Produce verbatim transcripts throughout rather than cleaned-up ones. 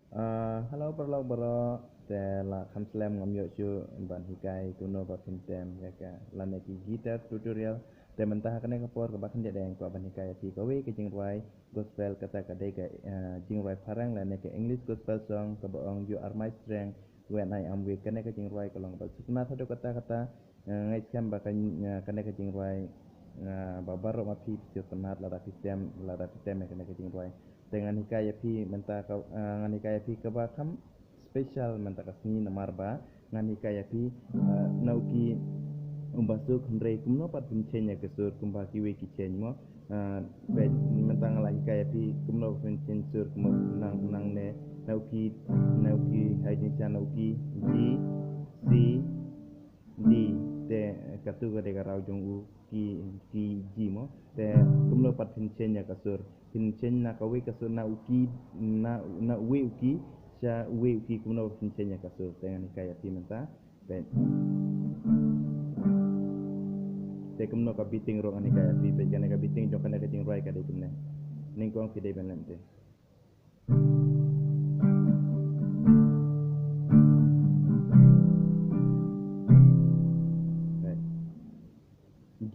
Ah, hello paralok baroh, te la kham slem ngam ïoh shuh ban hikai kumno ba phin tem ïa ka lane ki guitar tutorial. Te mynta ha kane ka por kaba khyndiat dang kwah ban hikai ïa phi kawei ka jingrwai gospel, kata ka dei ka, ah, jingrwai phareng lane ka English gospel song kaba ong You Are My Strength When I Am Weak. Kane ka jingrwai ka long ba sngewtynnat haduh katta katta. Eh, nga ngeit skhem ba kan, eh, kane ka jingrwai, eh, ba baroh ma phi phi sngewtynnat lada phi tem, lada phi tem ïa kane ka jingrwai. Te ngan hikai ïa phi mynta ka, eh, ngan hikai ïa phi kaba kham special mynta ka sngi namar ba ngan hikai ïa phi, eh, na u key u basuk, hynrei kumno pat phin change ïa ka sur kumba kiwei ki change mo. Eh, peit mynta nga la hikai ïa phi kumno phin change sur kumno nang, nangne na u key, na u key ha jingshisha na u key G, C, D. Te katu ka dei ka raw jong u key, key G mo. Te kumno pat phin change ïa ka sur? Phin change na kawei ka sur, na u key, na, na uwei u key sha uwei u key, kumno pat phin change ïa ka sur? Te ngan hikai ïa phi mynta. Peit. Te kumno ka beating ruh ngan hikai ïa phi. Peit kane ka beating jong kane ka jingrwai ka dei kumne. Nyngkong phi dei ban leh te.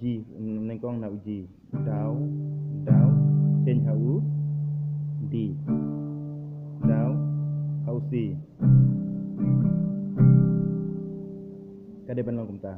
G, nyngkong na u G. Daw, daw, change ha u D. Daw ha u C. Ka dei ban long kumta.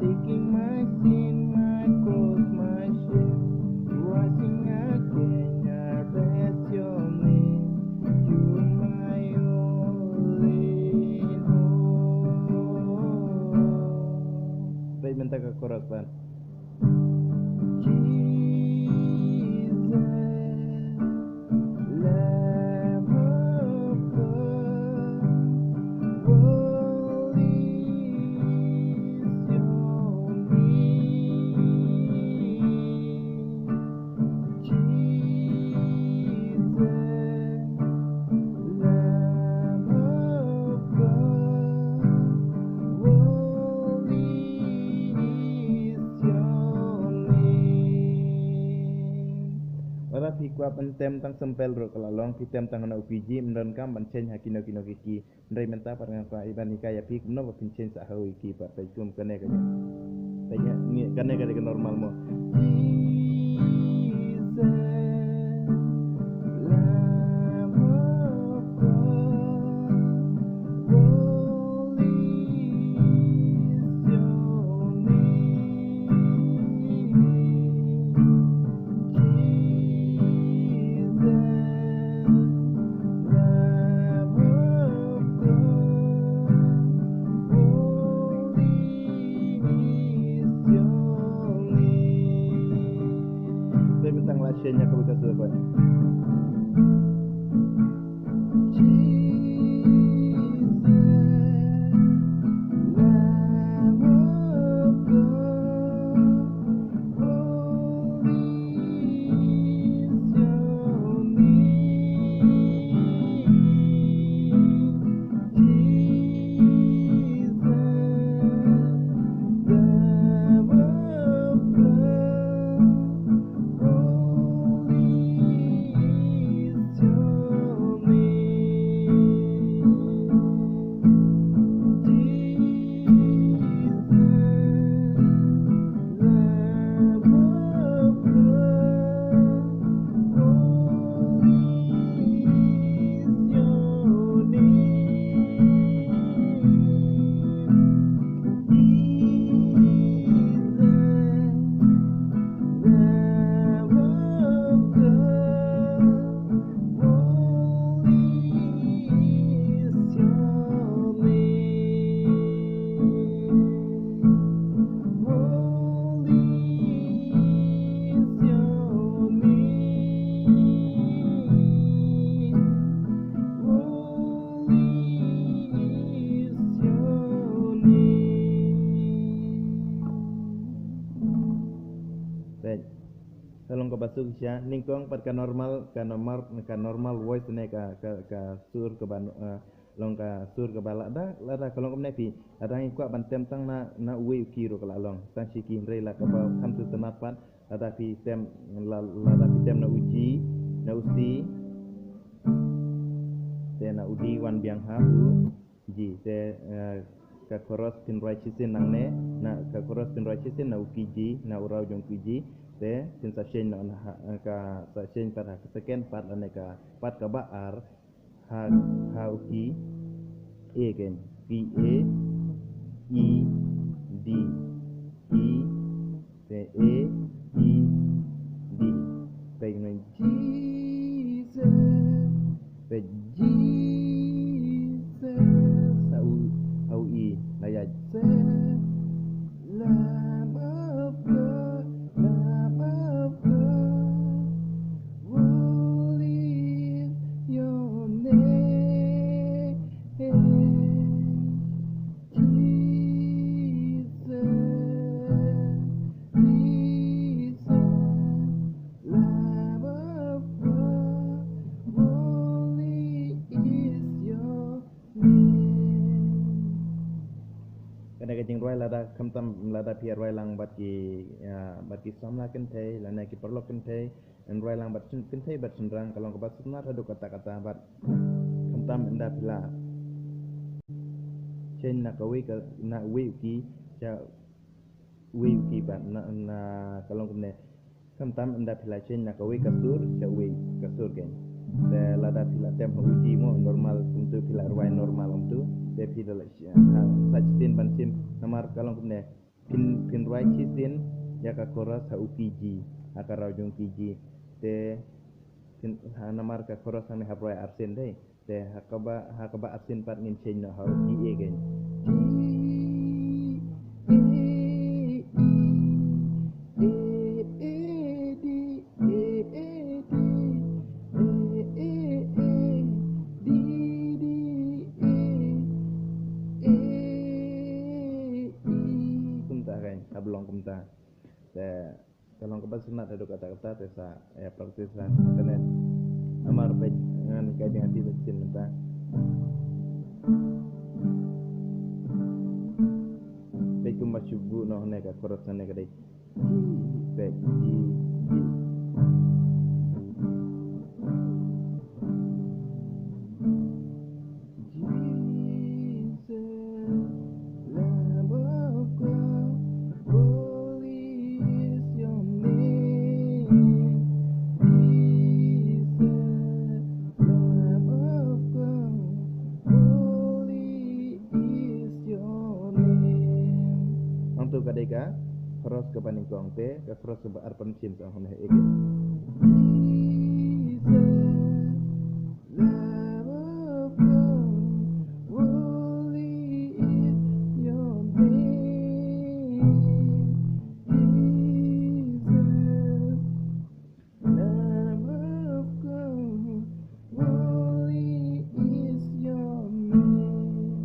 Taking my sin, my cross, my shame, rising again, I bless your name. You're my all in all. Peit mynta ka chorus pat. Jesus, Lamb of God, holy is your name. Jesus, Lamb of God, holy is your name. Lada phi kwah ban tem tang sempel ruh ka la long, phi tem tang na u key G, ym donkam ban change ha kino kino ki key. Hynrei mynta pat ngan kwah ban hikai ïa phi kumno ba phin change sa ha u key pat, peit kum kane ka. Peit ïa, ngi kane ka dei ka normal mo. Jesus, Lamb of God, holy is your name. Jesus, Lamb of God, holy is your name. Te mynta la change ïa kawei ka sur pat. Jesus, Lamb of God, holy is your name. Jesus, Lamb of God, holy Ka long kaba suk shisha, nyngkong pat ka normal, ka normal, ka normal voice ne ka, ka, ka sur kaba, eh, long ka sur kaba lada, lada ka long kumne phi, lada ngi kwah ban tem tang na, na uwei u key ruh ka la long. Tang shi key hynrei la kaba kham sngewtynnat pat, lada phi tem, la, lada phi tem na u G, na u C, te na u D wan biang ha u G, te, eh, ka chorus phin rwai shisien nangne, na ka chorus phin rwai shisien na u key G, na u raw jong u key G, te phin sa sheiñ noh na ha, eh, ka sa sheiñ pat ha ka second part lane ka part kaba ar, ha, ha u key A again. Key A, E, D, E, te A, E, D. Peit kumne, Jesus. Peit, Jesus. Ha u, ha u E, la ïaid. Lamb of God, Lamb of God, holy is your name. Jesus, Jesus, Lamb of God, holy is your name. Kane ka jingrwai lada khamtam lada phi rwai lang bad ki, ah, bad ki samla kynthei lane ki paralok kynthei, yn rwai lang bad kynthei bad shynrang ka long kaba sngewtynnat haduh katta katta bad khamtam ynda phi la sheiñ na kawei ka, na uwei u key sha uwei u key pat na, na ka long kumne. Khamtam ynda phi la sheiñ na kawei ka sur sha uwei ka sur kein. Te lada phi la tem ha u G mo normal kumtu phi la rwai normal kumtu. Te phi da la sh-, ha, sa shisien ban shim namar ka long kumne. Phin, phin rwai shisien ïa ka chorus ha u key G, ha ka raw jong u key G. Te phin, ha namar ka chorus hangne hap rwai arsien dei. Te ha kaba, ha kaba arsien pat ngin sheiñ noh ha u key A again. G, A, E, A, A, D, A, A, D, A, A, A, D, D, A, A, E. Kumta kein, hap long kumta. Te ka long kaba sngewtynnat haduh katta katta te sa, eh, practice sa kane. Namar peit ngan kai biang ati shisien mynta. Peit kumba shu buh noh ne ka chorus ne ka dei. Peit, G, G. Jesus, Lamb of God, holy is your name. Jesus, Lamb of God, holy is your name. Hangtu ka dei ka chorus kaba nyngkong te, ka chorus kaba ar pan shim sa hon he ek. Jesus, Lamb of God, holy is your name. Jesus, Lamb of God, holy is your name.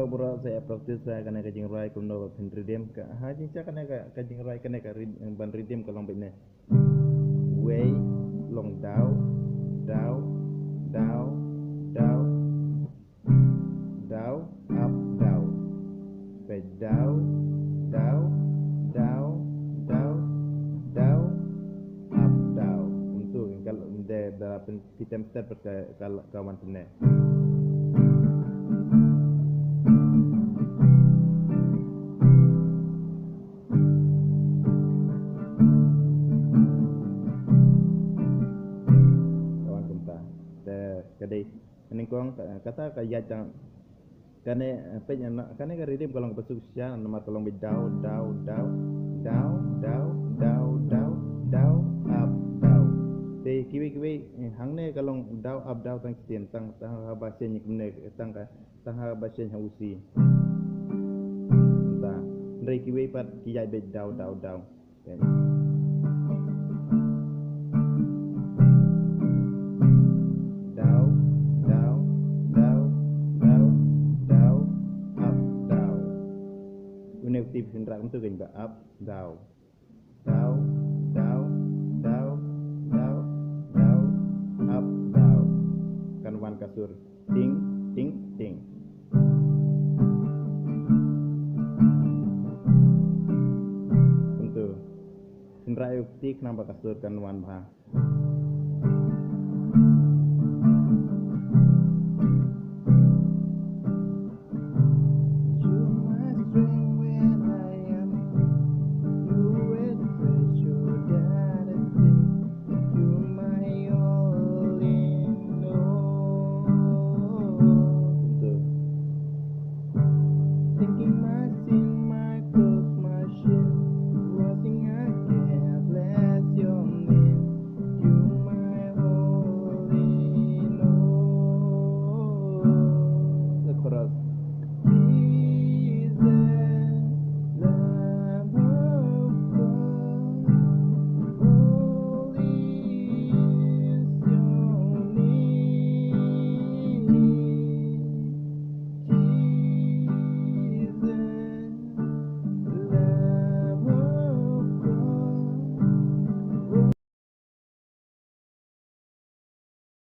Bro, sa ïa practice sa kane ka jingrwai kumno ba phin riddim ka, ha, jingshai kane ka, ka jingrwai kane ka rid-, ban riddim ka long beit ne. Wei, long daw, daw, daw, daw, daw, up, daw. Peit daw, daw, daw, daw, daw, up, daw. Kumtu, ka long de da pyn Ki tem step ka, ka, ka wan kumne. Ka wan kumta. Te ka dei. Nyngkong ka, kata ka ïaid tang Kane, eh, peit na, kane ka riddim ka long ba suk sha, namar ka long beit daw, daw, daw, daw, daw, daw, daw, daw, up, daw. Te kiwei kiwei, eh, hangne ka long daw, up, daw tang shisien, tang, tang haba shen kumne, tang ka, tang haba shen ha u C. Ta, hynrei kiwei pat ki ïaid beit daw, daw, daw. Peit. Daw, daw, daw, daw, daw, up, daw. Une u tip hynrei kumtu kein ba up, daw. Daw, daw, daw, daw, daw, up, daw. Kan wan ka sur. Ting, ting, ting. Kumtu. Hynrei u kti khnang ba ka sur kan wan bha.